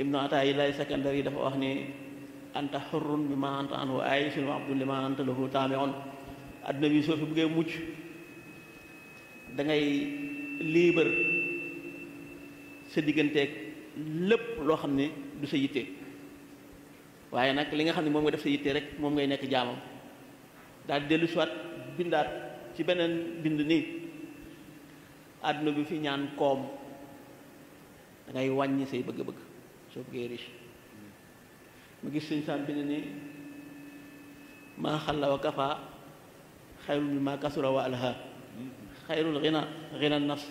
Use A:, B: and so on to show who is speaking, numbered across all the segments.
A: ibnu Ataa'illahi Sakandari dafa wax ni anta xurrun bi ma anta anhu aayishun wa abdun li ma anta lahu taami'un adduna bi soo fi buggee mucc da ngay liibar sa digganteeg lépp loo xam ne du sa yitte waaye nag li nga xam ne moom nga def sa yitte rek moom ngay nekk jaamam daal di dellu soit bindaat ci beneen bind nii àdduna bi fi ñaan koom da ngay wàññi say bëgg-bëgg soo bëggee riche ma gis suñ saan bind nii maa xalla wa kafa xayrul mimma kasura wa alha xayrul ghina nafs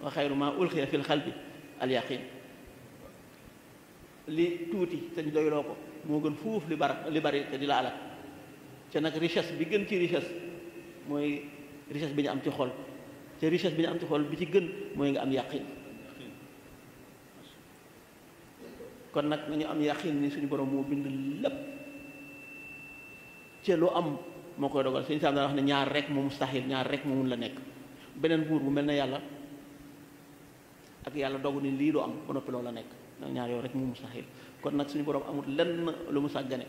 A: wa xayru ma ulxiya fil xalbi al yaqin li tuuti te ñu doyloo ko moo gën fuuf li bari te di la alal te nag richesse bi gën ci richesse mooy richesse bi ñu am ci xol te richesse bi ñu am ci xol bi ci gën mooy nga am yaqin kon nag nañu am yaqin ni suñu borom moo bind lépp ci lu am moo koy dogal suñu saam dana wax ne ñaar rek moo mustahil ñaar rek moo mun la nekk beneen buur bu mel ne yàlla ak yàlla dogu ni lii du am ba noppi loolu la nekk nag ñaar yow rek moo mustahil kon nag suñu borom amul lenn lu mu sàggane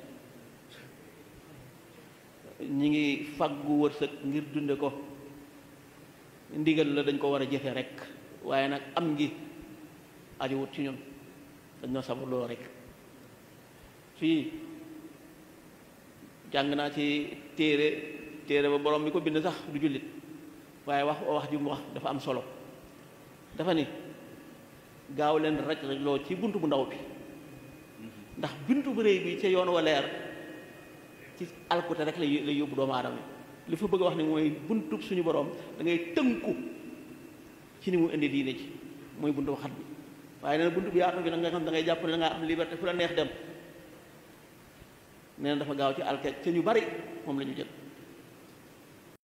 A: ñi ngi faggu wërsëg ngir dunde ko ndigal la dañ ko war a jëfe rek waaye nag am ngi ajuwut ci ñun dañ noo sabab loolu rek fii jàng naa ci téere ba borom mi ko bind sax du jullit waaye wax ji mu wax dafa am solo dafa ni gaaw leen raj loo ci bunt bu ndaw bi ndax buntu bu rëy bi ca yoon wa leer ci alkute rek lay yóbbu doomu aadama li fa bëgg a wax ni mooy buntu suñu borom da ngay tënku ci ni mu indi diine ci mooy buntu xat bi waaye nee na buntu bi yaatu bi nag nga xam da ngay jàpp ne da ngaa am liberté fu la neex dem nee na dafa gaaw ci alket ca ñu bari moom la ñu jël